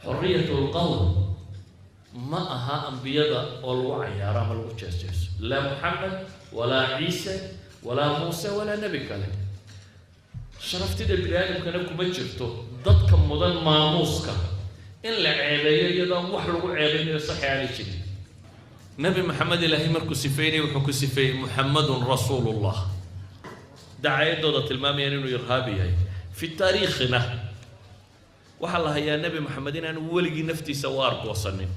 Xorriyatul qowl ma aha ambiyada oo lagu cayaaro ama lagu jees-jeeso. Laa Muxamed walaa Ciise walaa Muuse walaa nebi kale. Sharaftida bini aadamkana kuma jirto dadka mudan maamuuska in la ceebeeyo iyadoon wax lagu ceebeynayo saxi aanay jirin. Nebi Maxamed Ilaahay markuu sifeynayay, wuxuu ku sifeeyey "Muxamadun rasuulullah". Dacaayadooda tilmaamayaan inuu irhaabi yahay, fi taariikhina waxaa la hayaa Nebi Maxamed inaanu weligii naftiisa u aargoosanin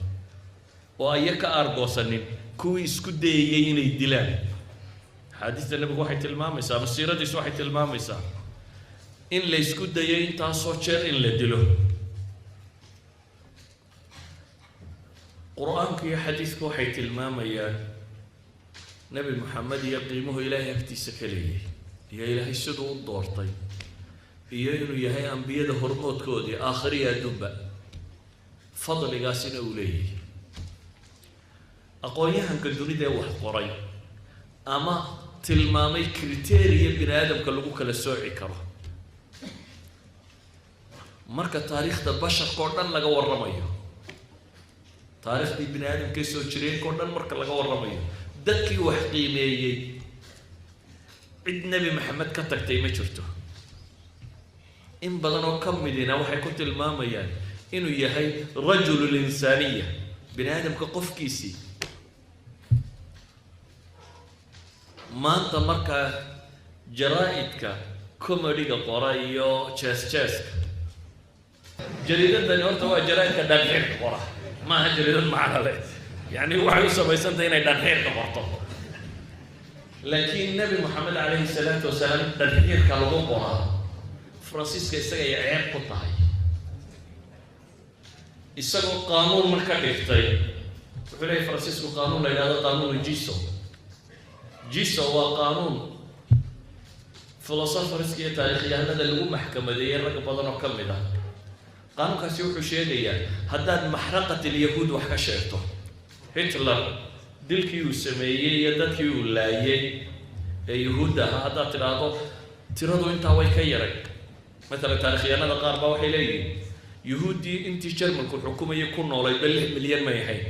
oo aya ka aargoosanin kuwii isku dayayey inay dilaan. Axaadiista nebigu waxay tilmaamaysaa ama siiradiisu waxay tilmaamaysaa in la isku dayay intaasoo jeer in la dilo. Qur-aanku iyo xadiisku waxay tilmaamayaan Nebi Maxamed iyo qiimuhu Ilaahay agtiisa ka leeyahay, iyo Ilaahay siduu u doortay, iyo inuu yahay ambiyada hormoodkoodii aakhiriya adduunba, fadligaasina uu leeyahay. Aqoon-yahanka dunida ee wax qoray ama tilmaamay criteria bini aadamka lagu kala sooci karo marka taariikhda basharka oo dhan laga warramayo, taariikhdii bini aadamkee soo jireenka oo dhan marka laga warramayo, dadkii wax qiimeeyey cid Nebi Maxamed ka tagtay ma jirto. In badan oo ka midina waxay ku tilmaamayaan inuu yahay rajulu linsaaniya, bini aadamka qofkiisii. Maanta markaa jaraa-idka comedy-ga qora iyo jees jeeska, jariidadani horta waa jaraa-idka dhanxiirka qora, maaha jariidad macno leh. Yani waxay u samaysantahay inay dhanxiirka qorto, laakiin Nebi Moxamed calayhi salaatu wasalaam dhanxiirka lagu qoraa Faransiiska isagay ceeb ku tahay. Isagoo qaanuun marka dhigtay, wuxuu leeyahy Faransiisku qaanuun la yidhahdo qaanuunu Gissot. Gissot waa qaanuun philosopherska iyo taarikhyahanada lagu maxkamadeeyey rag badan oo ka mid ah. Qaanuunkaasi wuxuu sheegayaa haddaad maxraqat alyahuud wax ka sheegto, Hitler dilkii uu sameeyey iyo dadkii uu laayay ee yuhuudda ahaa, haddaad tidhaahdo tiradu intaa way ka yaray. Matalan, taarikhyahanada qaar baa waxay leeyihiin yuhuuddii intii Jarmalku xukumayay ku noolaydba 6 milyan may ahayn,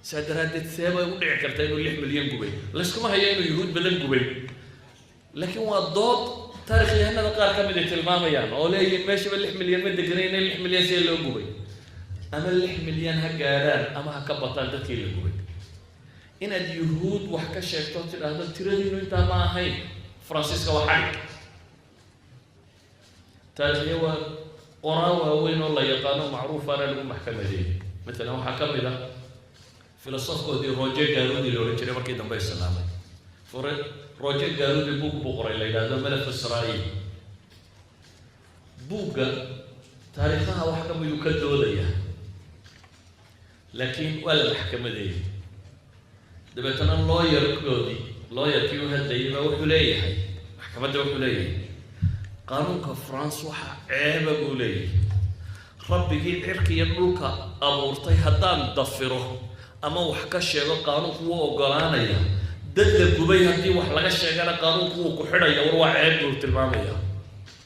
saa daraaddeed see bay u dhici kartaa inuu 6 milyan gubay? Layskuma hayo inuu yuhuud badan gubay, laakiin waa dood taarikhyahanada qaar ka mid ay tilmaamayaan oo leeyihiin meeshaba 6 milyan ma deganayna, 6 milyan see loo gubay? Ama 6 milyan ha gaadhaan ama ha ka bataan dadkii la gubay, inaad yuhuud wax ka sheegto, tidhaahdo tiradiinu intaa ma ahayn, Faransiiska waa xarig. Taarikhya waa qoraa waaweyn oo la yaqaano macruufaana lagu maxkamadeeyey. Matalan, waxaa ka mid ah filosofkoodii Roger Garaudy la odhan jiray, markii dambe islaamay. Roger Garaudy buug buu qoray la yidhahdo Malaf Israa'iil. Buugga taariikhaha wax ka miduu ka doodaya, laakiin waa la maxkamadeeyey. Dabeetana lawyerkoodii, lawyerkii u hadlayay baa wuxuu leeyahay maxkamadda, wuxuu leeyahay qaanuunka France waxa ceeba buu leeyahay, rabbigii cirka iyo dhulka abuurtay haddaan dafiro ama wax ka sheego, qaanuunku wuu ogolaanaya. Dad la gubay haddii wax laga sheegana, qaanuunku wuu ku xidhaya. War waa ceeb buu tilmaamaya.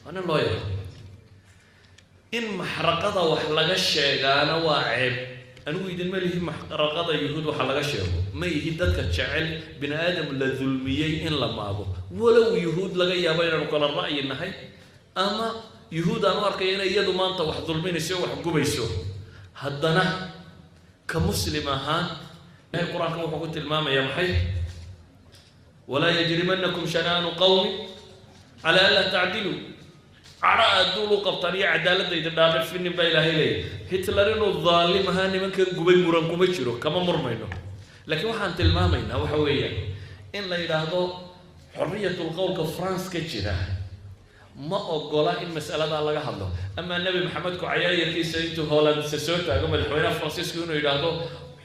Waa nin lawyer. In maxraqada wax laga sheegaana waa ceeb. Anigu idinma lihi maxraqada yuhuud waxa laga sheego. Ma ihi dadka jecel bini aadam la dulmiyey in la maago, walow yuhuud laga yaabo inaanu kala ra'yi nahay ama yuhuud aan u arkaya inay iyadu maanta wax dulminayso o wax gubayso. Haddana ka muslim ahaan, Ilahay Qur-aanka wuxuu ku tilmaamayaa maxay? "Walaa yajrimanakum shana'aanu qawmin calaa anlaa tacdiluu." Cadho aad duul u qabtaan iyo cadaaladayda dhaadhafinin baa Ilaahay leeyahy. Hitler inuu dhaalim ahaa, nimankan gubay, muran kuma jiro, kama murmayno. Laakiin waxaan tilmaamaynaa waxa weeyaan in la yidhaahdo xorriyatul qowlka France ka jira ma ogola in mas'aladaa laga hadlo, amaa Nebi Maxamedku cayaayarkiisa intuu Hollandse soo taago, madaxweynaha Faransiisku inuu yidhaahdo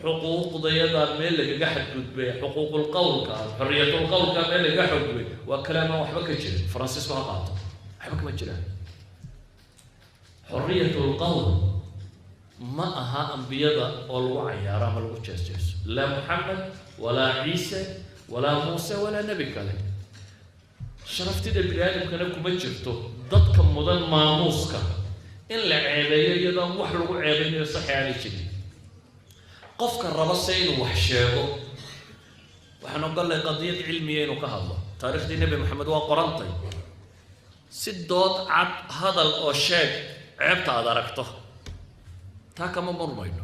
xuquuqdayadaa meel lagaga xadgudbay, xuquuqul qowlka, xorriyatul qowlka meel lagaga xadgudbay, waa kalaamaan waxba ka jirin. Faransiisku ha qaato, waxba kama jiraan. Xorriyatul qowl ma aha ambiyada oo lagu cayaaro ama lagu jees jeeso. Laa Muxamed walaa Ciise walaa Muuse walaa nebi kale. Sharaftida bini aadamkana kuma jirto dadka mudan maamuuska in la ceebeeyo iyadoon wax lagu ceebeynayo saxi aanay jirin. In la ceebeeyo iyadoon wax lagu ceebeynayo saxi aanay jirin. Qofka raba se inuu wax sheego, waxaan ogolnay qadiyad cilmiya inuu ka hadlo. Taariikhdii Nebi Maxamed waa qorantay. Si dood cad hadal oo sheeg ceebta aad aragto, taa kama murmayno.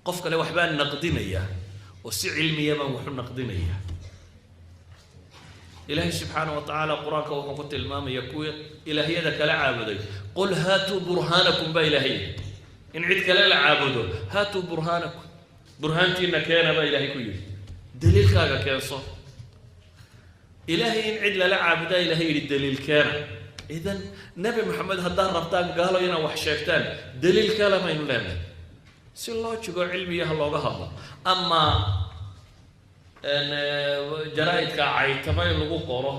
Qof kale waxbaan naqdinayaa oo si cilmiya baan waxu naqdinayaa. Ilaahay subxaana wa tacaala Qur-aanka wuxuu ku tilmaamaya kuwii ilaahyada kala caabuday: "قل هاتوا برهانكم" baa Ilaahay. In cid kale la caabudo, "هاتوا برهانكم", burhaantiina keena baa Ilaahay ku yidhi. Daliilkaaga keenso. Ilaahay in cid lala caabudaa Ilahay yidhi, daliil keena. Idan Nebi Maxamed haddaad rabtaan, gaalo, inaad wax sheegtaan, daliil kale baynu leenahay. Si loo jigo cilmiyaha looga hadlo, ama jaraa-idka caytama in lagu qoro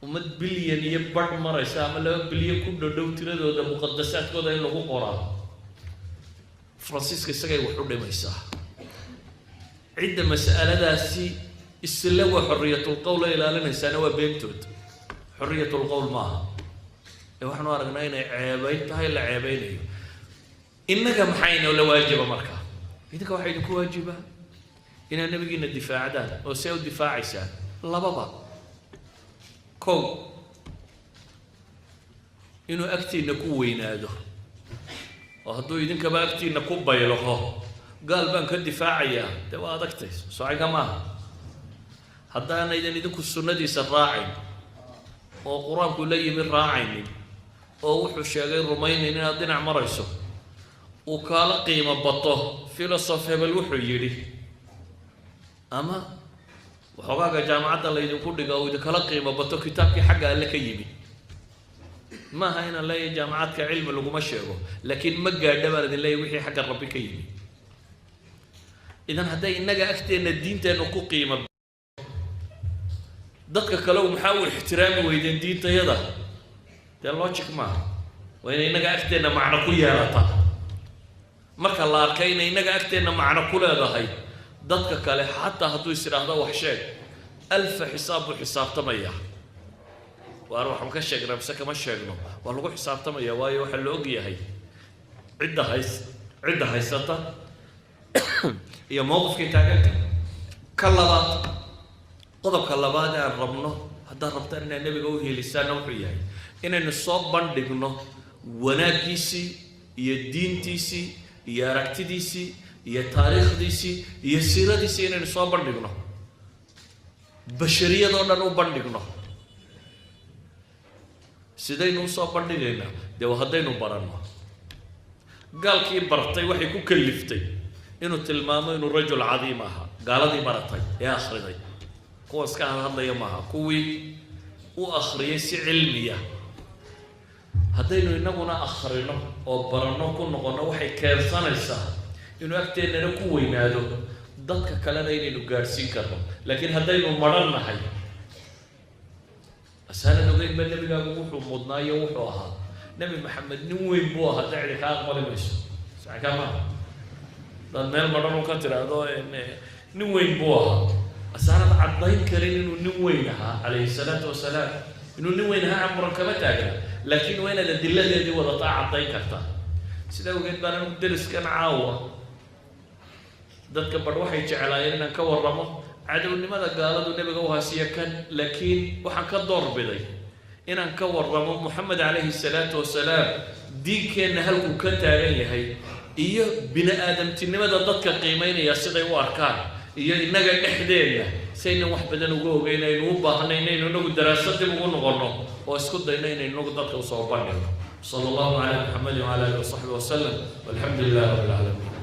ummad bilyan iyo badh maraysa ama 2 bilyan ku dhodhow tiradooda, muqadasaadkooda in lagu qoraa, Faransiiska isagay wax u dhimaysaa. Cidda mas'aladaasi isla waa xorriyatulqowl a ilaalinaysaana waa beentood. Xorriyatulqowl maaha ee waxaanu aragnaa inay ceebayn tahay, la ceebeynayo. Innaga maxayna la waajiba markaa? Idinka waxaa idinku waajiba inaad nabigiina difaacdaan. Oo see u difaacaysaan? Lababa. Kow, inuu agtiina ku weynaado, oo hadduu idinkaba agtiina ku baylaho, gaal baan ka difaacayaa, dee waa adagtay socinka maaha. Haddaanaydan idinku sunnadiisa raacayn oo Qur-aanku la yimi raacaynin oo wuxuu sheegay rumaynayn, inaad dhinac marayso, uu kaala qiimo bato philosophe hebel wuxuu yidhi ama waxoogaaga jaamacadda laydinku dhiga, uu idinkala qiimo bato kitaabkii xagga Alle ka yimi. Maaha inaan leeyahay jaamacadka cilmi laguma sheego, laakiin ma gaadha baan idin leeyahy wixii xagga Rabbi ka yimi. Idan hadday innaga agteenna diinteennu ku qiimo, dadka kale maxaa u ixtiraami weydeen diintayada? Dee logic maaha. Waa inay innaga agteenna macno ku yeelata. Marka la arkay inay innaga agteenna macno ku leedahay, dadka kale xataa hadduu is idhaahdo wax sheeg, alfa xisaab buu xisaabtamaya. Waar waxaan ka sheegnaa mise kama sheegno? Waa lagu xisaabtamaya, waayo waxaa la og yahay cidda haysata iyo mowqifkii taaganta. Ka labaad, qodobka labaad ee aan rabno, haddaad rabtaan inaad nebiga u hiilisaanna, wuxuu yahay inaynu soo bandhigno wanaaggiisii iyo diintiisii iyo aragtidiisii iyo taariikhdiisii iyo siiradiisii, inaynu soo bandhigno, bashariyadoo dhan u bandhigno. Sidaynu usoo bandhigaynaa? Dee waa haddaynu baranno. Gaalkii bartay waxay ku kaliftay inuu tilmaamo inuu رجل عظيم ahaa. Gaaladii baratay ee akhriday, kuwa iska hadhadlaya maaha, kuwii u akhriyay si cilmiya. Haddaynu inaguna akhrino oo baranno, ku noqonno, waxay keensanaysaa inuu agteennana ku weynaado, dadka kalena inaynu gaadhsiin karno. Laakiin haddaynu maran nahay, asaanan ogeyn ba nebigaagu wuxuu mudnaayo, wuxuu ahaa Nebi Maxamed nin weyn buu ahaa, dacdi kaa aqbali mayso. Saxka maaha. Hadaad meel madhan u ka tiraahdo nin weyn buu ahaa, asaanad caddayn karin inuu nin weyn ahaa calayhi salaatu wasalaam. Inuu nin weyn ahaa muran kama taagna, laakiin waa inaad adiladeedii wadataa, caddayn kartaa. Sidaa ogeed baan anigu deriskan caawa dadka badh waxay jeclaayeen inaan ka warramo cadownimada gaaladu nebiga u hasiya kan, laakiin waxaan ka doorbiday inaan ka warramo Moxamed calayhi salaatu wasalaam, diinkeenna halkuu ka taagan yahay iyo bini aadamtinimada dadka qiimeynaya siday u arkaan, iyo innaga dhexdeenna saynan wax badan uga ogeyn, aynu u baahnay inaynu inagu daraasad dib ugu noqonno oo isku dayno inaynu inagu dadka usoo bandhigno. صلى الله على محمد وعلى آله وصحبه وسلم، والحمد لله رب العالمين.